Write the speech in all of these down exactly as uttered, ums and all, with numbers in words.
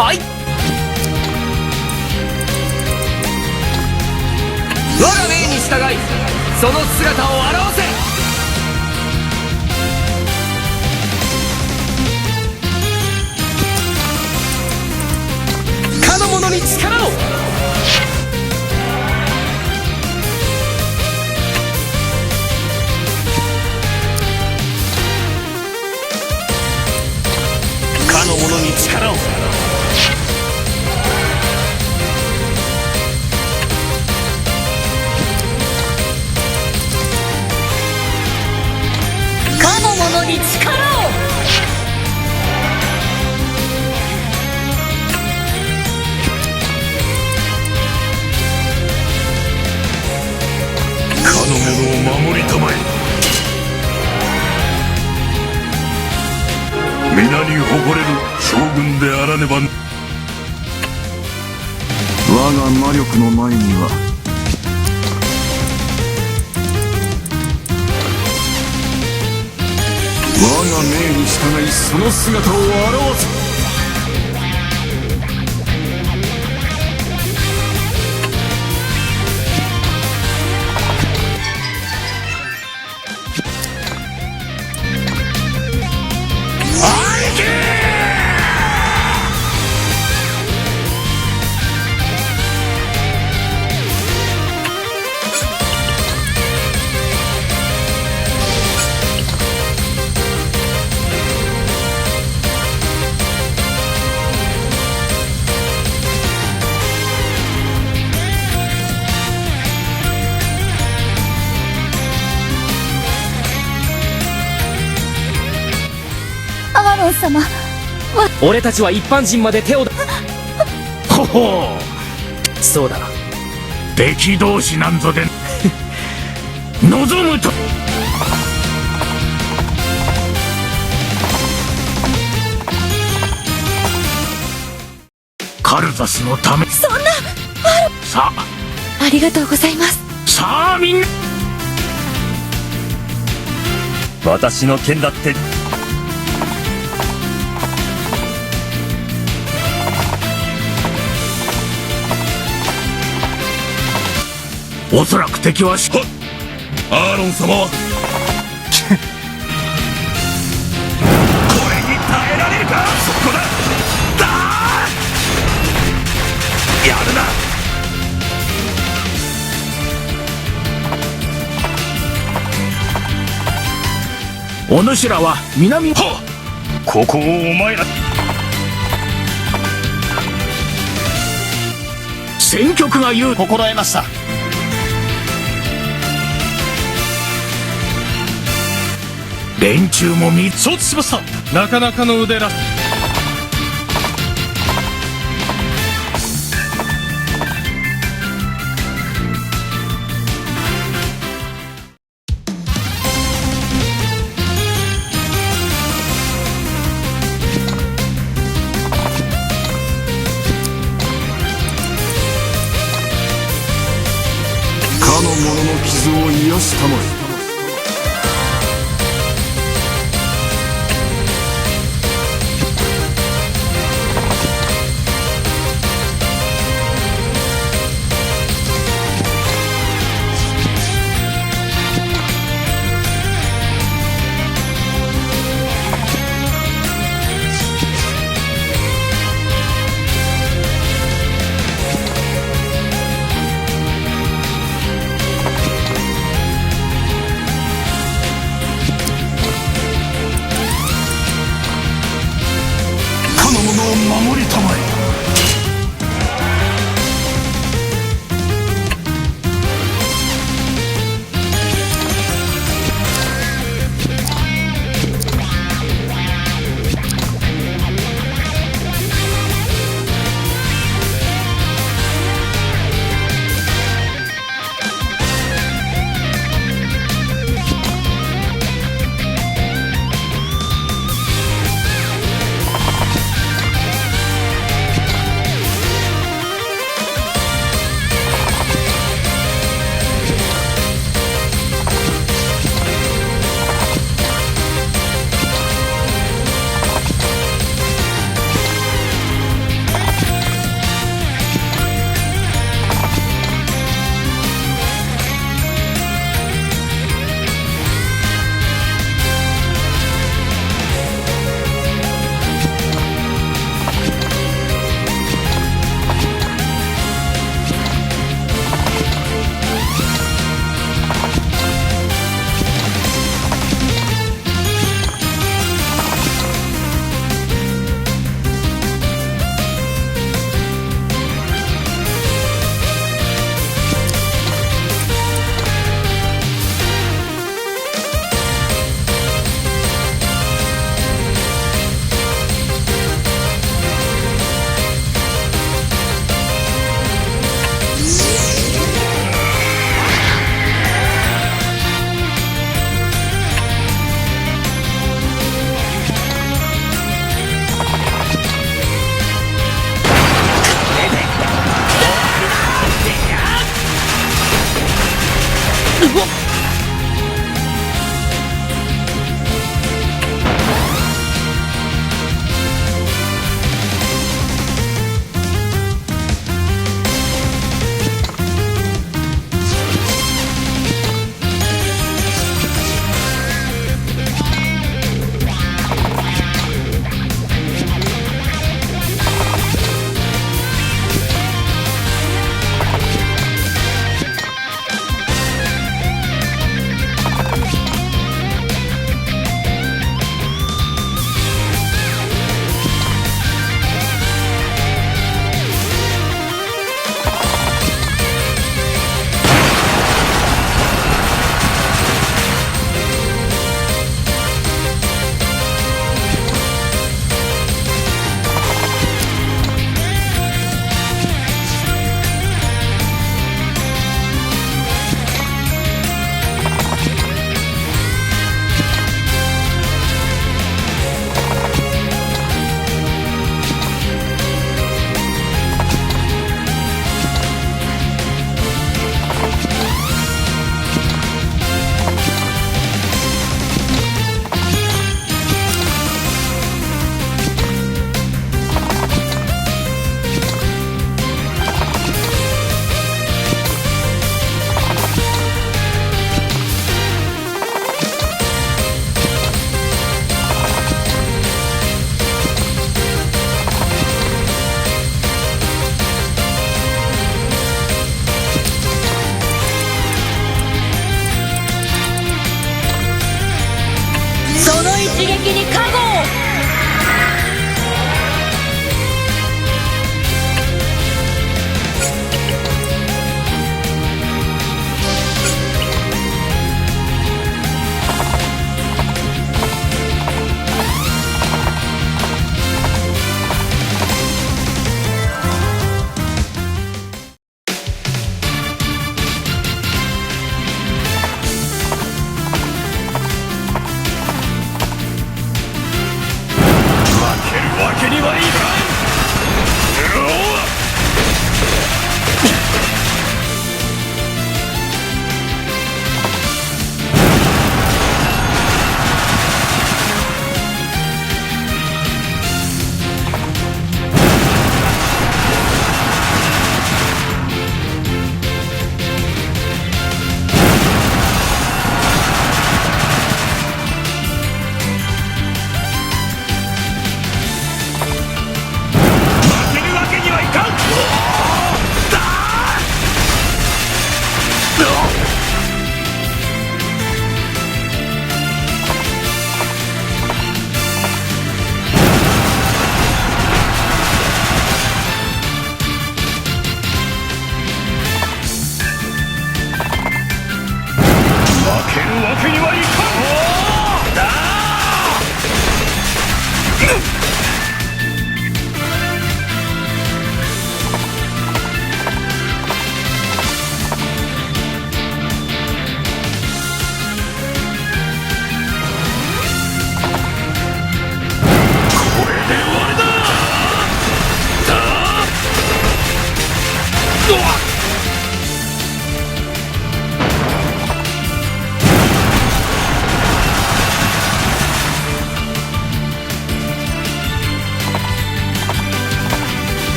はい。我が命に従い、その姿を現せ。かの者に力を。かの者に力を。かの者に力を。かの者を守りたまえ。皆に誇れる将軍であらねば。我が魔力の前には。我が命に従い、その姿を現せ。アーロン様、わ、俺たちは一般人まで手を出、ほほう。そうだ。敵同士なんぞで望むと。カルザスのため。そんな。さあ。ありがとうございます。さあ、みんな。私の件だって。おそらく敵はし、はっ！アーロン様は。これに耐えられるか？そこだ！だー！やるな！お主らは南、はっ！ここをお前ら。戦局が優、心得ました。連中もみ、承知しました。なかなかの腕だ。かの者の傷を癒したまえ。かの者を守りたまえ。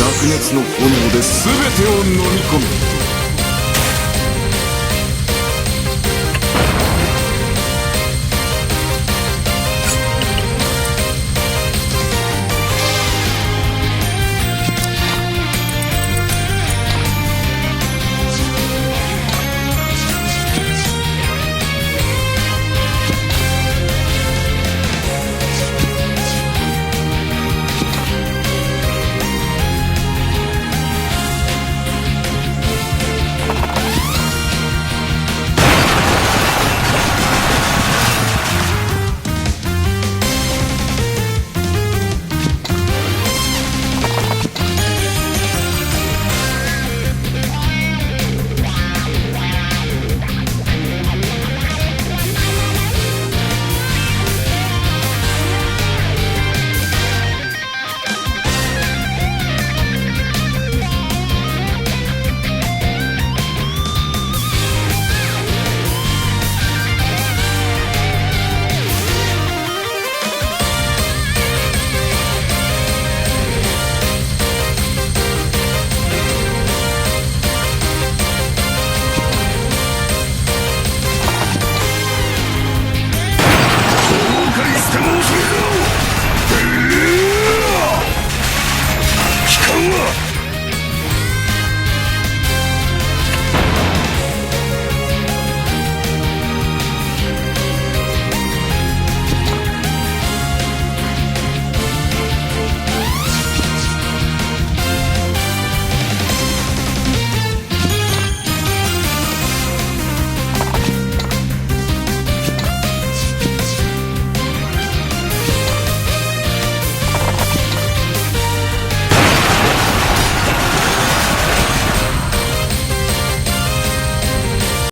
灼熱の炎で全てを飲み込む。